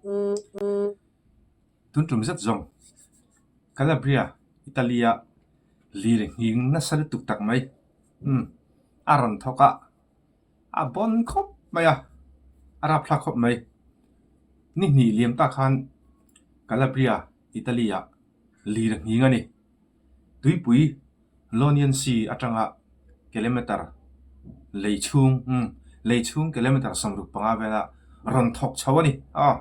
Tun tum zet zawng Calabria, Italy-a lir nghing nasa lutuk tak mai umm a rawn thawk a, a bawn khawp mai a, a rapthlak khawp mai. Ni hnih liam tak khan Calabria, Italy-ah lir nghing a ni. Tuipui Ionian Sea atanga kilometer lei chhung umm lei chhung kilometer 65 vela rawn thawk chho a ni aw.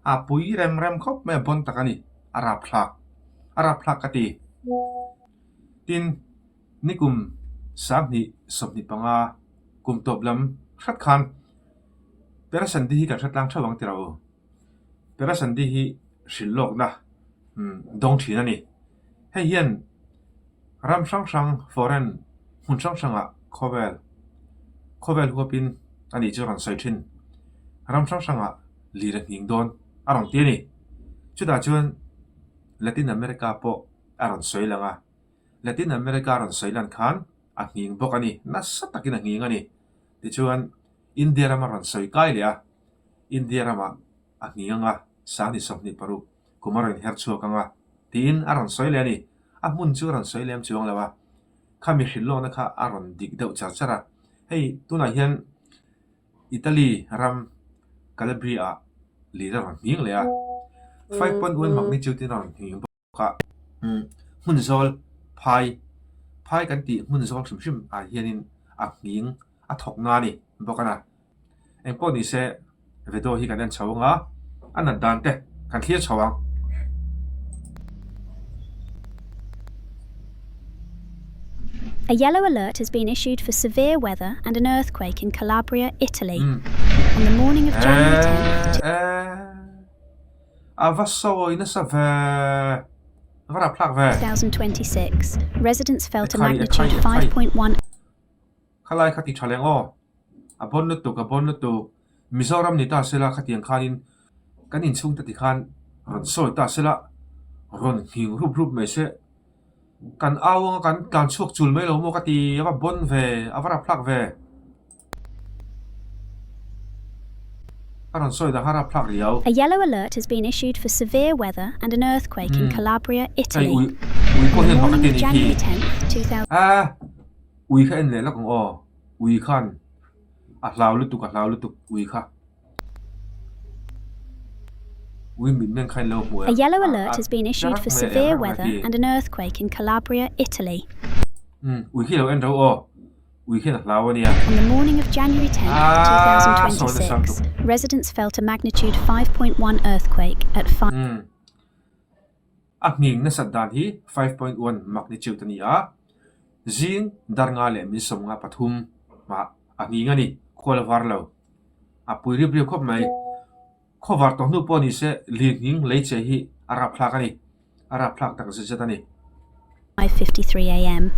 A pui rem rem khawp mai a bawn tak a ni a rapthlak a rapthlak ka ti. Tin nikum 2025 kum tawp lam hrat khan Perasandi hi kan hre tlang theuh ang ti rawh u. Perasandi hi hrilh lawkna dawng thin a ni. Hei hian ram hrang hrang foreign hmun hrang hrangah khawvel khawvel huapin a nih chu a rawn sawi thin. Ram hrang hrangah lir a nghing dawn a rawn ti a ni. Chutah chuan Latin America pawh a rawn sawi lang a. Latin America a rawn sawi lan khan a nghing bawk a ni. Nasa takin a nghing a ni. Tichuan India ram a rawn sawi kai leh a. India ramah a nghing ang a, 2026 kum a rawn inher chhuak ang a, tiin a rawn sawi leh a ni. A hmun chu a rawn sawi lem chuang lo a, khami hrilhlawkna kha a rawn dik deuh char char a. Hei tunah hian Italy ram Calabria-ah lir a rawn nghing leh a, 5.1 magnitude in a rawn nghing bawk. Kha hmun zawl phai phai kan tih hmun zawl hrim hrim ah hianin a nghing a thawk na a ni bawk a na. Engpawh ni se video hi kan en chho ang a, a nat dan te kan thlir chho ang. A yellow alert has been issued for severe weather and an earthquake in Calabria, Italy, on the morning of January 10th. A va sawi nasa ve, a va rapthlak ve. 2026, residents felt a Ekhai, ekhai, magnitude ekhai. 5.1 Khalai kha ti tha leng aw. A bawn lutuk, a bawn lutuk. Mizoram ni ta sela khatiang khanin kan inchhungte tikhan rawn sawi ta sela, rawn nghing rup rup mai se. Kan au anga kan tlan chhuak chul mai lo maw ka ti, a va bawn ve, a va rapthlak ve. A rawn sawi dang a rapthlak riau. A yellow alert has been issued for severe weather and an earthquake in Calabria, Hei Italy, ui ui on pawh the hian mak a morning ti of anih khi. January 10th, 2000. A ui kha en leh lawk ang aw, ui khan a hlau lutuk a hlau lutuk ui kha. Ui mitmeng kha in lo hmu A em? yellow A alert a has been issued rak for mai a severe rak mai a weather ti. and an earthquake in Calabria, Italy. Umm ui khi lo en ro aw, ui khian a hlau a nia. On the morning of January 10th, Aa sawi nasa 2026, lutuk. residents felt a magnitude 5.1 earthquake at 5. Umm a nghing nasat dan hi 5.1 magnitude a ni a, zing dar nga leh min 53 mah a nghing a ni, khual a var lo. A pui riap riap khawp mai. Khawvar tawh hnu pawh ni se lirnghing lei che hi a rapthlak a ni. A rapthlak tak zet zet a ni. 5:53 am.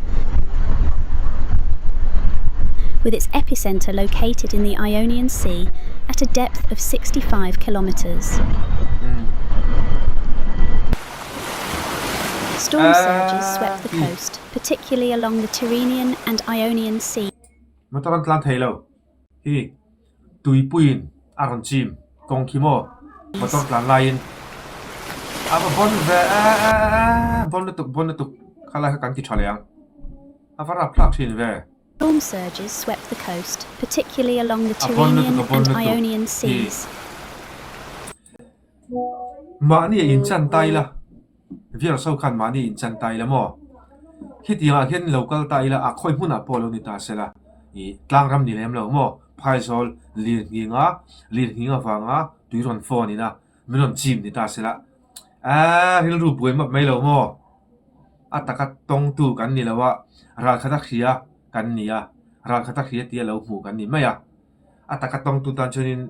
With its epicentre located in the Ionian Sea at a depth of 65 kilometres. Storm surges swept the coast, particularly along the Tyrrhenian and Ionian Sea. Motor an tlan thei lo. Hi tuipuiin a rawn chim kawng khi maw motor tlan laiin a va bawn ve eeeee bawn lutuk bawn lutuk khalai kha kan ti tha leh ang a va rapthlak thin ve. Storm surges swept the coast, particularly along the A bawn lutuk Tyrrhenian a bawn and lutuk Ionian hi. Seas. Mahni a inchan ta ila. Vial so khan mahni inchan ta ila maw? Khitiang ah khian lo kal ta ila a khawi hmunah pawh lo ni ta sela ih tlang ram ni lem lo maw? Phaizawl lirnghing a lirnghing avanga tui rawn phone in a min rawn chim ni ta sela aaa rilru buai map mai lo maw? A taka tawngtu kan ni lo a ralkhat a hria kan ni a ralkhat a hria tia lo hmuh kan ni mai a a taka tawngtu tan chuanin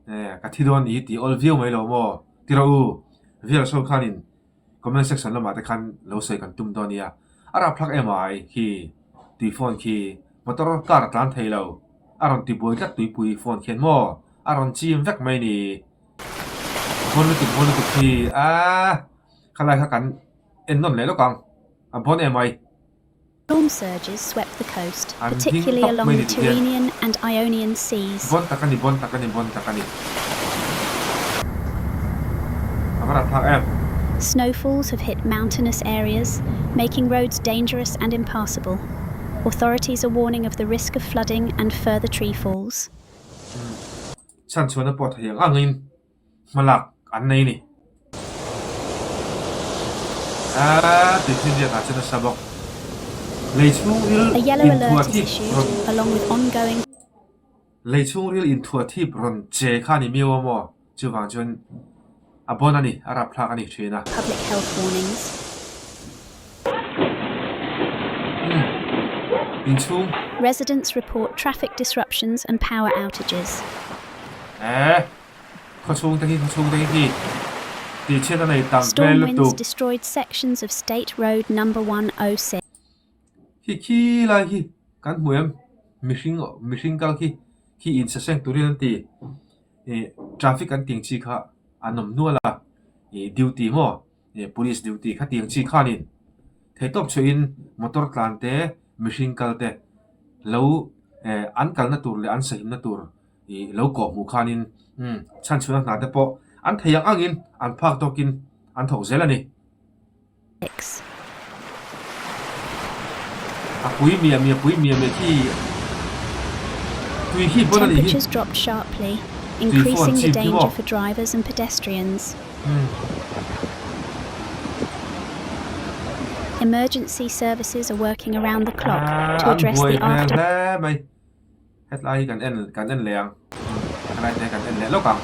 eh ka thi dawn ni hi tih awl viau mai lo maw? Ti rawh u. Vial sawn khanin comment section lamah te khan lo sawi kan tum dawn nia. A rapthlak em ai khi tui phone khi motor car a tlan thei lo. A rawn ti buai tlat tuipui phone khian maw a rawn chim vek mai ni. Bawn lutuk bawn lutuk khi aaa khalai kha kan en nawn leh lawk ang a bawn em ai. Storm surges swept the coast, An hming particularly tawp along mai the ni tih hian. Tyrrhenian and Ionian Seas. Bawn tak a ni, bawn tak a ni, bawn tak a ni. A va rapthlak em? Snowfalls have hit mountainous areas, making roads dangerous and impassable. Authorities are warning of the risk of flooding and further tree falls. Chhan chhuahna pawh thei ang angin hmalak an nei a ni. Aa tih thil riakah chuan a sa bawk. Lei chhungril A yellow inthuah alert is thip issued, rawn along with ongoing Lei chhungril inthuah thip rawn che kha a ni miau a maw? Chuvang chuan a bawn a ni, a rapthlak a ni thin a. public health warnings. Umm, inchhung. Residents report traffic disruptions and power outages. Eh, khawchhung te khi, khawchhung te khi khi tihchhiat a nei tam hmel Storm winds lutuk. destroyed sections of State Road Number 106. Khi khi lai khi kan hmu em? Mihring mihring kal khi khi insaseng turin an ti. Ih traffic an tih ang chi kha an awm nual a, ih duty maw ih police duty kha tih ang chi khanin theihtawp chhuahin motor tlan te mihring kal te lo eh an kalna tur leh an sahimna tur ih lo kawh hmuh khanin umm chhanchhuahna hna te pawh an thei ang angin an phak tawkin an thawk zel a ni. A pui miah miah pui miah miah khi tui khi pawn a nih hi. Temperatures dropped sharply, Tui fawn increasing the chim khi danger maw. for drivers and pedestrians. Emergency services are working around the clock to An address buai the hmel after hle mai. Hetlai hi kan en kan en leh ang. Helai te kan en leh lawk ang.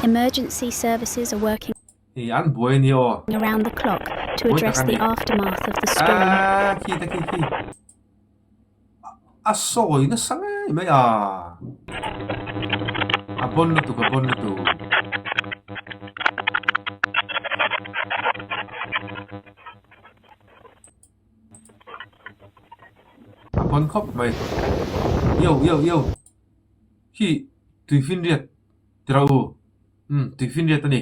Emergency services are working Hei an buai a ni aw. around the clock to Buai address tak a the ni. aftermath of the storm. Aaa khi te khi khi. A sawi nasa ngei mai a. A bawn lutuk a bawn lutuk. A pawn khawp mai. Yo yo yo hi tuifinriat ti rawh u. Umm tuifinriat a ni.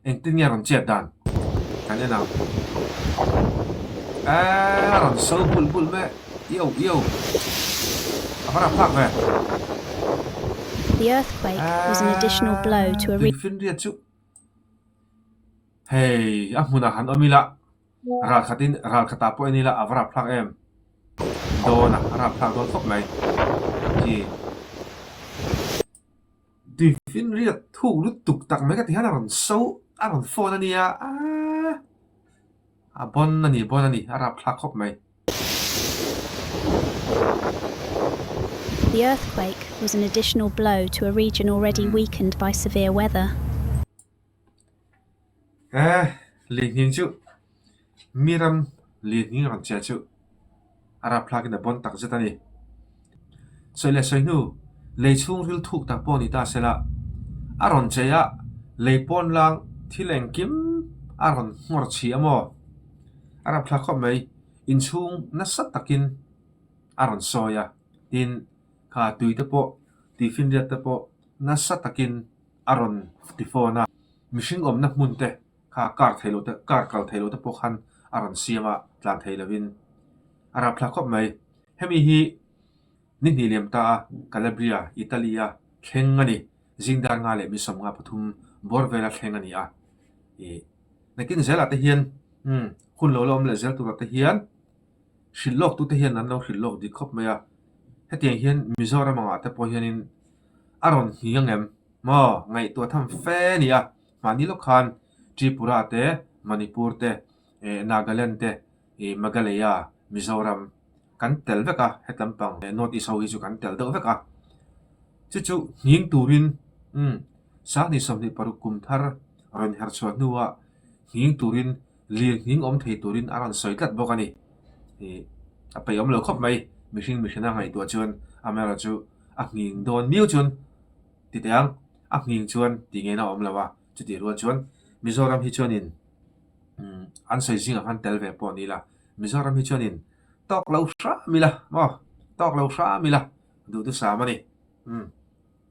Engtin nge a rawn chet dan kan en ang. Eee a rawn so bulh bulh mai yo yo a va rapthlak ve. The earthquake was an additional blow to a Eee tuifinriat chu hei a hmunah han awm ila. Ral khatin ral khatah pawh en ila a va rapthlak em? Dawn a, a rapthlak dawn khawp mai. Khi tuifinriat thuk lutuk tak mai ka ti hian a rawn so a rawn phone a nia aaa a bawn a ni bawn a ni a rapthlak khawp mai. The earthquake was an additional blow to a region already weakened by severe weather. Eh, Lihnghing chu mi ram lihnghing rawn che chu a rapthlakin a bawn tak zet a ni. Sawi leh sawi hnu, lei chhungril thuk tak pawh a ni ta sela, a rawn chei a, lei pawn lang thil engkim a rawn nghawr chhi a maw? A rapthlak khawp mai, inchhung nasa takin a rawn sawi a, tin, kha tui te pawh, tuifinriat te pawh nasa takin a rawn ti fawn a, mihring awmna hmun te kha car thei loh te car kal thei loh te pawh khan a rawn siam a, tlan thei lovin a rapthlak khawp mai. Hemi hi ni hnih liam ta a, Calabria, Italy a thleng a ni. Zingdar nga leh 53 bawr vela thleng a ni a. Ih nakin zelah te hian umm hun lo la awm leh zel turah te hian hrilh lawk tute hian an lo hrilh lawk dik khawp mai a. Hetiang hian Mizoram angah te pawh hianin A rawn hni ang em? Maw, ngaihtuah tham fe a ni a, mahni lawk khan Tripura te, Manipur te, eh Nagaland te, eh Meghalaya, Mizoram kan tel vek a, hetlam pang North East ho hi chu kan tel deuh vek a. Chu chu nghing turin umm 2026 kum thar rawn her chhuah hnuah nghing turin lir nghing awm thei turin a rawn sawi tlat bawk a ni. Ih a peih awm lo khawp mai, mihring mihring a ngaihtuah chuan amaherawhchu A nghing dawn miau chuan ti teh ang, a nghing chuan tih ngei na a awm lo a, chutih rual chuan Mizoram hi chuanin umm an sawi zingah khan tel ve pawh ni ila, Mizoram hi chuanin tawk lo hram ila maw, tawk lo hram ila duhthusam a ni umm.